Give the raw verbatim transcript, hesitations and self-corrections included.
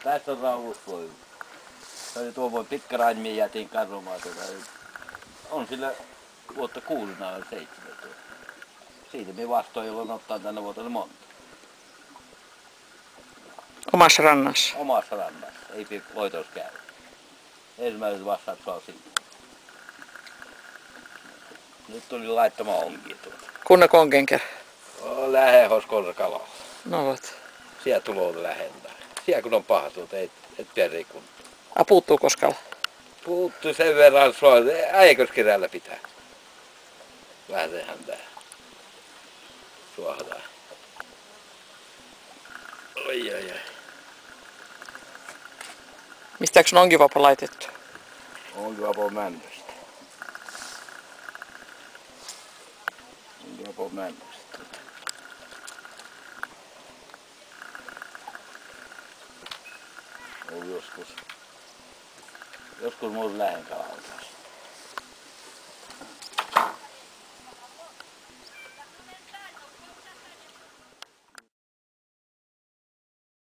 Tääs on raavus vuođi. Se oli tuo vuođi pitkkä raanj, mii jäätiin karvomaan, tuota, on sillä vuotta kuulunaan seitsemän tuota. Siit mii vastoin, jolloin ottaa tänä vuotena monta. Omas rannas. Omas rannas. Ei pidä loitos käydä. Ensimmäiset vastaat saa sinne. Nyt tuli laittamaan onki tuota. Kunna kongenker. Oo, lähe hos korkala. No vot. Siä tuloo lähendä. Siä kun on paha tuota, et, et pidä rikun. A puuttuu koskal? Puuttuu sen verran sua, äijä kos kerällä pitää. Vähäsen tää. Suohdaa. Oi, oi, oi. Mistääks on ongivapa laitettu? Ongivapa on männöstä. Ongivapa on männöstä. On joskus. Joskus mun lähen kalaa.